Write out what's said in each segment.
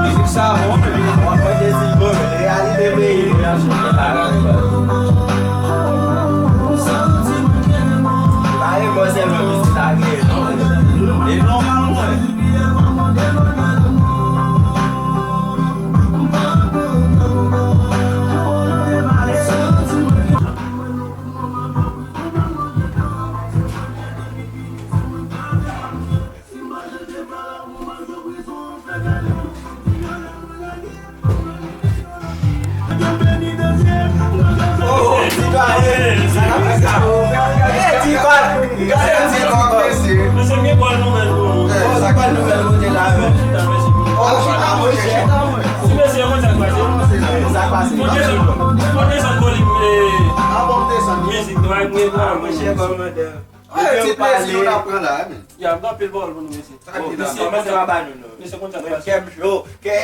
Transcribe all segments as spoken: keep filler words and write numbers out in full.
Mizik sa bon, men w ap mande si l bon, men reyalite peyi nou y ap chante la. Pa e bon sèlman mizik sa gen, non. E nòmal, mwen. Oh, ti pa, eh, sa k ap fèt la? Eh, ti pa, gade ti kòkò, mesye. Mesye, gen bòn nouvèl pou nou. Eh, sa k ap nouvèl kote la, men? Oh, chita, mwen, chita, mwen. Ti mesye, konn sa k pase? Sa k pase? Konn desann, konn desann volim, eh, ah, bon, desann. Mizik nou, ay, mwen, ah, mwen, chè kòmandè. Eh, ti plezi nou t ap pran la, men. Y ap gen anpil pawòl pou nou, mesye. Sa k gen la? Mesye, kòmanse pa ba nou, non. Mesye, konn sa k pase? Mwen, kè m cho, kè.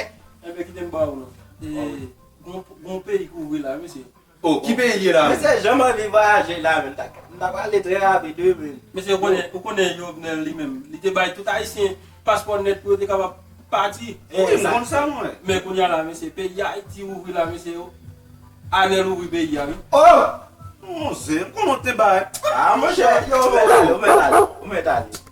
Enben, kite m ba ou, non. Eh, gon, gon peyi k ouvri la, mesye. Oh, ki peyi l ye la, men? Mesye, jan m anvi vwayaje la, men. M ta, m ta prale trè rapid, wi, men. Mesye, ou konnen, ou konnen Jovenel li menm. Li te bay tout Ayisyen paspò nèt pou yo te kapab pati. Wi, m konn sa, mwen. Men kounye a la, mesye, peyi Ayiti ouvri la, mesye, yo. Anèl ouvri peyi a, wi. Oh! Monchè, m konnen w te bay. Ah, monchè, yo, ou mèt ale, ou mèt ale, ou mèt ale.